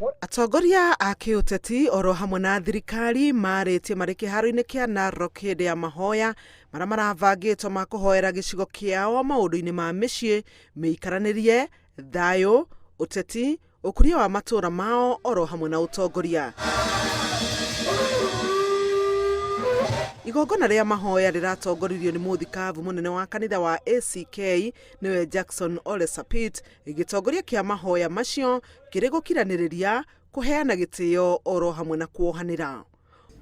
Atongoria a kĩũteti oro hamwe na thirikari marĩtie marĩ kĩharo-inĩ kĩa Narok hĩndĩ ya mahoya marĩa marabangĩtwo ma kũhoera gĩcigo kĩao maũndũ-inĩ ma mĩciĩ, mĩikaranĩrie, thayũ, ũteti, ũkũria wa matũũra mao oro hamwe na ũtongoria. Igongona rĩa mahoya rĩratongoririo nĩ mũthikabu mũnene wa kanitha wa ACK nĩwe Jackson Ole Sapit. Gĩtongoria kĩa mahoya macio kĩrĩ gũkiranĩrĩria, kũheana gĩtĩo oro hamwe na kuohanĩra.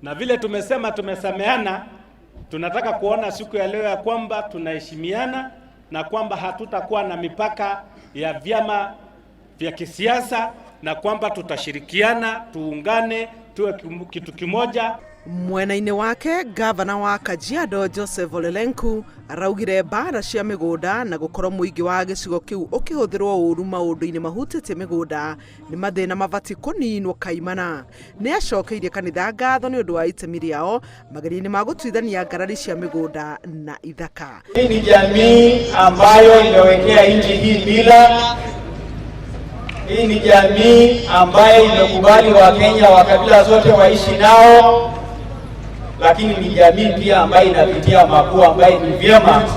Na vile tumesema tumesameana, tunataka kuona siku ya leo ya kwamba tunaheshimiana na kwamba hatutakuwa na mipaka ya vyama vya kisiasa na kwamba tutashirikiana, tuungane, tuwe kitu kimoja. Mwena-inĩ wake, gavana wa Kajiado Joseph Ole Lenku araugire mbara cia mĩgũnda na gũkorwo mũingĩ wa gĩcigo kĩu ũkĩhũthĩrwo ũru maũndũ-inĩ mahutĩtie mĩgũnda nĩ mathĩna mabatiĩ kũninwo kaimana. Nĩ acokeirie kanitha ngatho nĩ ũndũ wa itemi rĩao mageria-inĩ ma gũtuithania ngarari cia mĩgũnda na ithaka. Hii ni jamii ambayo imewekea nchi hii mila. Hii ni jamii ambayo imekubali Wakenya wa kabila zote waishi nao, lakini ni jamii pia ambayo inapitia makuu ambayo ni vyema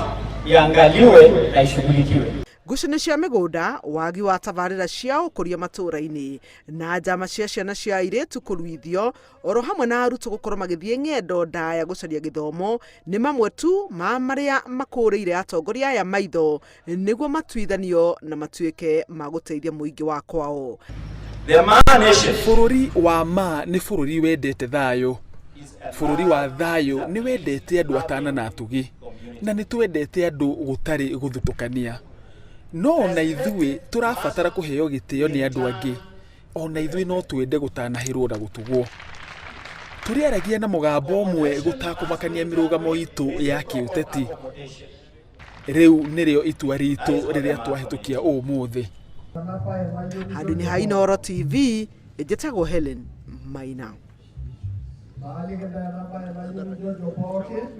iangaliwe na ishughulikiwe. Ngucanio cia mĩgũnda, wagi wa tabarĩra cia ũkũria matũũra-inĩ na njama cia ciana cia airĩtu kũruithio oro hamwe na arutwo gũkorwo magĩthiĩ ng'endo ndaya gũcaria gĩthomo nĩ mamwe tu ma marĩa makũrĩire atongoria aya maitho nĩguo matuithanio na matuĩke ma gũteithia mũingĩ wa kwao. The Maa Nation Bũrũri wa ma nĩ bũrũri wendete thayũ. Bũrũri wa thayũ nĩ wendete andũ atana na atugi, na nĩ twendete andũ gũtarĩ gũthutũkania. No ona ithuĩ tũrabatara kũheo gĩtĩo nĩ andũ angĩ. Ona ithuĩ no twende gũtanahĩrwo na gũtugwo. Tũrĩaragia na mũgambo ũmwe gũtakũmakania mĩrũgamo itũ ya kĩũteti. Rĩu nĩrĩo itua ritũ rĩrĩa twahĩtũkia ũmũthĩ. Handũ-inĩ ha Inooro TV, njĩtagwo Helen Maina.